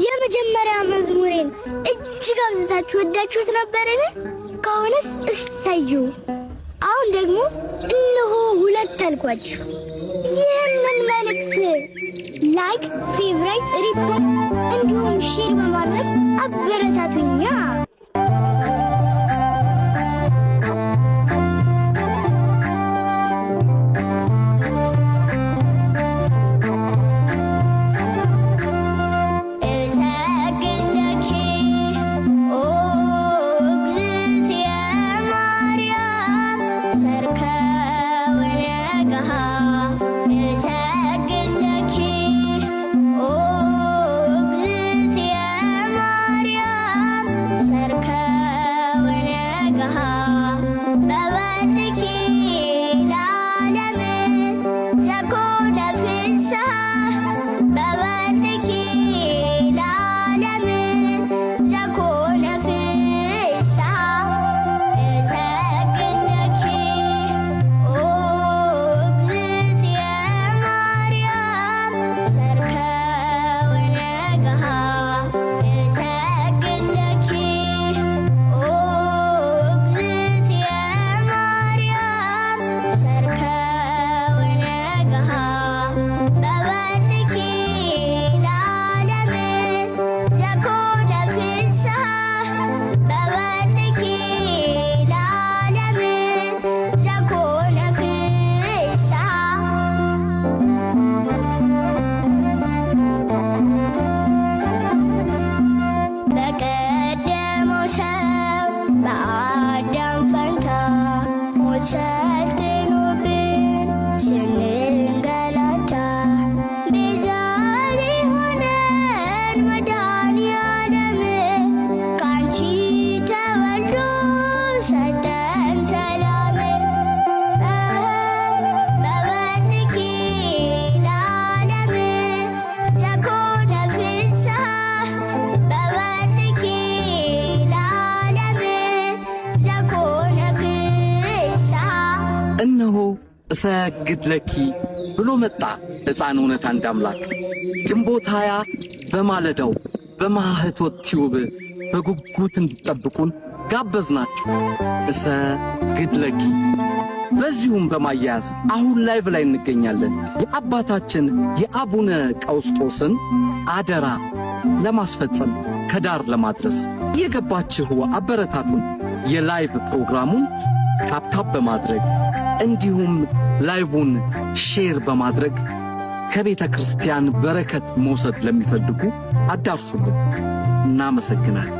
የመጀመሪያ መዝሙሬን እጅግ አብዝታችሁ ወዳችሁት ነበርን? ከሆነስ እሰዩ። አሁን ደግሞ እነሆ ሁለት አልኳችሁ። ይህንን መልእክት like፣ favorite፣ repost እንዲሁም share በማድረግ አበረታቱኛ። እሰግድ ለኪ ኦ እግዝእትየ ማርያም ሰርከ ወነግሃ፣ እሰግድ ለኪ ኦ እግዝእትየ ማርያም ሰርከ ወነግሃ፣ በወልድኪ ለዓለም ዘኮነ ፍስሐ፣ በወልድኪ ለዓለም ዘኮነ ፍስሐ። እሰግድ ለኪ ኦ እግዝእትየ ማርያም ሰርከ ወነግሃ፣ እሰግድ ለኪ ኦ እግዝእትየ ማርያም ሰርከ ወነግሃ፣ በወልድኪ ለዓለም ዘኮነ ፍስሐ፣ በወልድኪ ለዓለም ዘኮነ ፍስሐ። በቀደመው ሰው በአዳም ፈንታ ሞት ሰልጥኖብን ስንንገላታ፣ ቤዛ ሊሆነን መድኃኔዓለም ካንቺ ተወልዶ ሰጠን ሰላም። በወልድኪ ለዓለም ዘኮነ ፍስሐ፣ በወልድኪ ለዓለም ዘኮነ ፍስሐ። እነሆ እሰግድ ለኪ ብሎ መጣ ሕፃን እውነት አንድ አምላክ። ግንቦት 20 በማለዳው በማህቶት ቲዩብ በጉጉት እንዲጠብቁን ጋበዝናችሁ። እሰግድ ለኪ በዚሁም በማያያዝ አሁን live ላይ እንገኛለን። የአባታችን የአቡነ ቀውስጦስን አደራ ለማስፈጸም፣ ከዳር ለማድረስ እየገባችሁ አበረታቱን። የ live ፕሮግራሙን tap tap በማድረግ እንዲሁም live ን share በማድረግ ከቤተ ክርስቲያን በረከት መውሰድ ለሚፈልጉ አዳርሱልን። እናመሰግናለን።